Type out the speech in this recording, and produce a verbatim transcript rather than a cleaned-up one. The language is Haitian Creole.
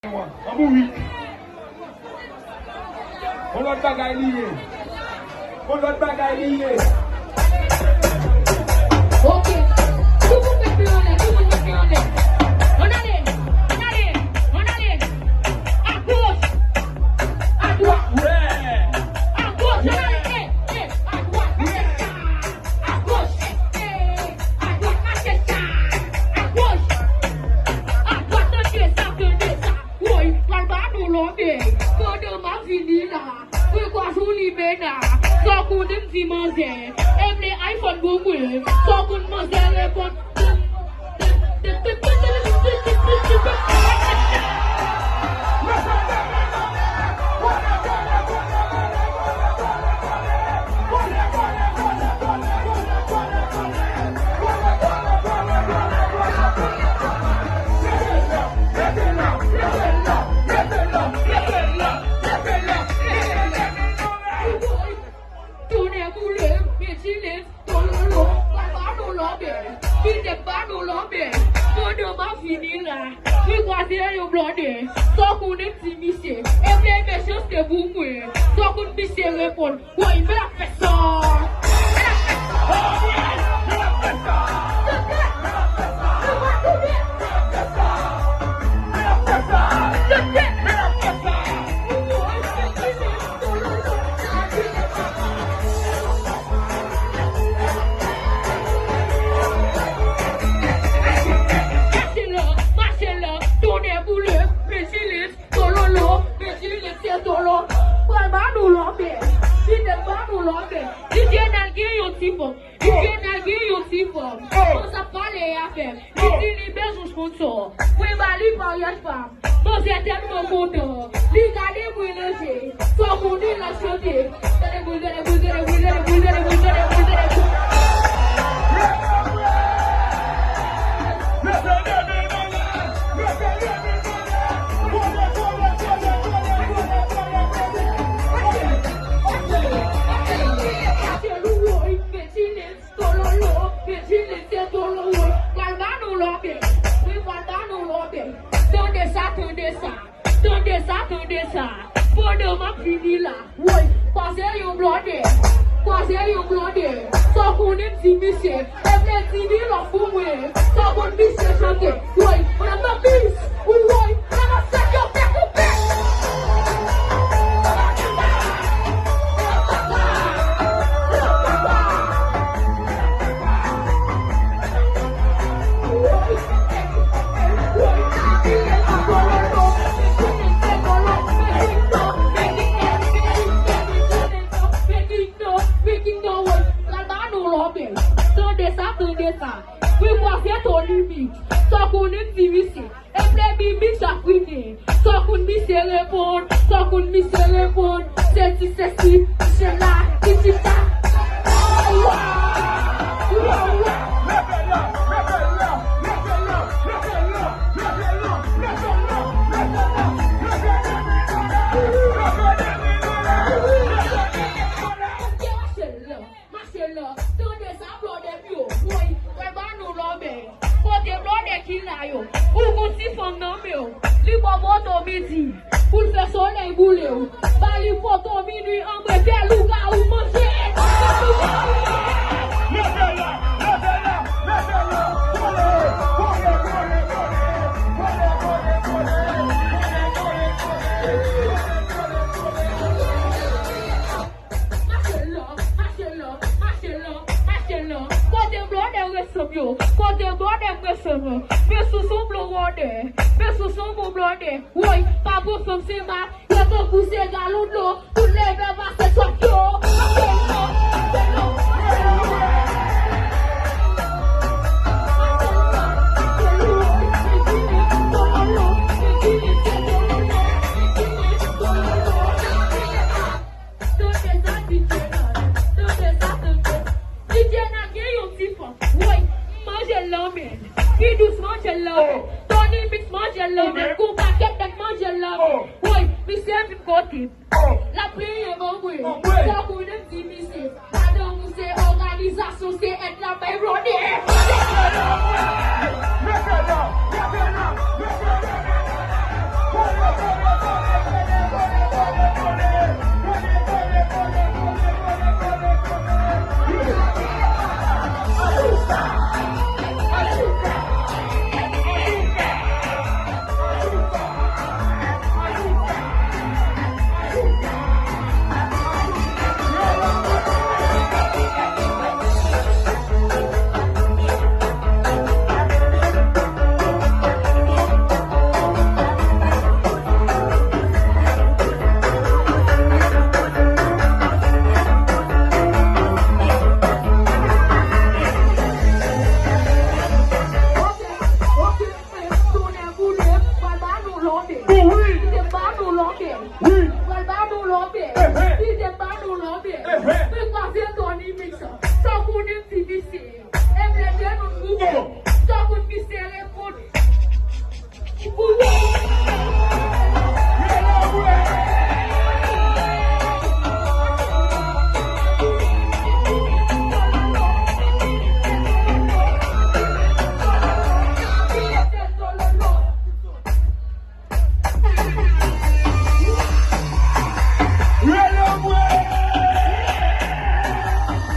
An bourik. Yon lòt bagay li ye. Yon lòt bagay li ye. Ok. Tout moun met men anlè, tout moun met men anlè. Ann ale, ann ale, ann ale. A goch, a dwat. A goch, ann ale, eh, eh, a dwat. A goch, eh, eh, a dwat, mache sa. A goch, a dwat, tande sa, tande sa. Woy, pral ba nou lonbèy. Pandan m ap vini la, mwen kwazon limena. Sa w konnen m di manzè, e vle iPhone pou mwen. Sa w konn manzè reponn. Tonnè boule, meti lens, tololo, pral ba nou lonbèy, kite ba nou lonbèy. Pandan m ap vini la, mwen kwaze yon blòdè. Sa w konnen m di misye, e vle mechanste pou mwen. Sa w konn misye reponn, woy, men l ap fè sa. Men l ap fè sa. Men l ap fè sa. Men l ap fè sa. Men l ap fè sa. Men l ap fè sa. Men l ap fè sa. Mache la, mache la, tonnè boule, meti lens, tololo, meti lens, se tolo. Pral ba nou lonbèy, kite ba nou lonbèy. DJ Nèl gen yon ti fòm. DJ Nèl gen yon ti fòm. Kòman sa pale avè m? Li di li bezwen sponsò. Mwen ba li maryaj pa m. Manzè tèlman kontan. Li gade mwen nan je. Sa w konnen l ap chante. Tande boul, tande boul, tande boul, tande boul, tande boul, tande boul, tande boul. Tololo, meti lens, tololo, pral ba nou lonbèy. Wi, pral ba nou lonbèy. Tande sa, tande sa. Tande sa, tande sa. Pandan m ap vini la. Woy, kwaze yon blòdè. Kwaze yon blòdè. Sa w konnen m di misye. E vle di li lòf pou mwen. Sa w konn misye chante. Woy, mwen ap nan bis. Ou woy, mwen ap fè yo fè koupe. Tande sa, tande sa. Mwen kwaze Tony Mix. Sa w konnen m di misye. E vle bi mix ap rive. Sa w konn misye reponn, sa w konn misye reponn. Se ti, se si, se la, ti, ti, ta. Wa, wa, wa. Mache la, tande sa, blòdè m yo. Woy, pral ba nou lonbèy. Kote blòdè ki la yo? Ou gon ti fanm nan men w. Li ba w poto midi. Pou l fè solèy boule w. Ba li poto minui anmwe, fè lougawou manje. Leve la, leve la, leve la. Kole, kole, kole, kole. Mache la, mache la, mache la, mache la. Kote blòdè resanm yo? Kote blòdè resanm yo? Men sou son blòdè. Men sou son bon blòdè. Woy, pa pran fanm se mal. Yo tankou se galon dlo. Tout leve pase sòt yo. Mache la, mache la, mache la. Tande sa, DJ Nal. Tande sa, tande. DJ Nal gen yon ti fanm. Woy, m manje l nan men. Pi dous manje l nan men. Tony Mix manje l nan men. Gon pakèt nèg manje l nan men. Woy, misye vin kote m. L ap plenyen ban mwen. Sa w konnen m di misye. Madanm ou se òganizasyon, se èd l ap bay blòdè. Mete l la, mete l la, mete l la, mete l la. Lòbè. Wi. Pral ba nou lòbè. Ehe. Li te ba nou lòbè. Ehe. Li kwaze Tony Mix.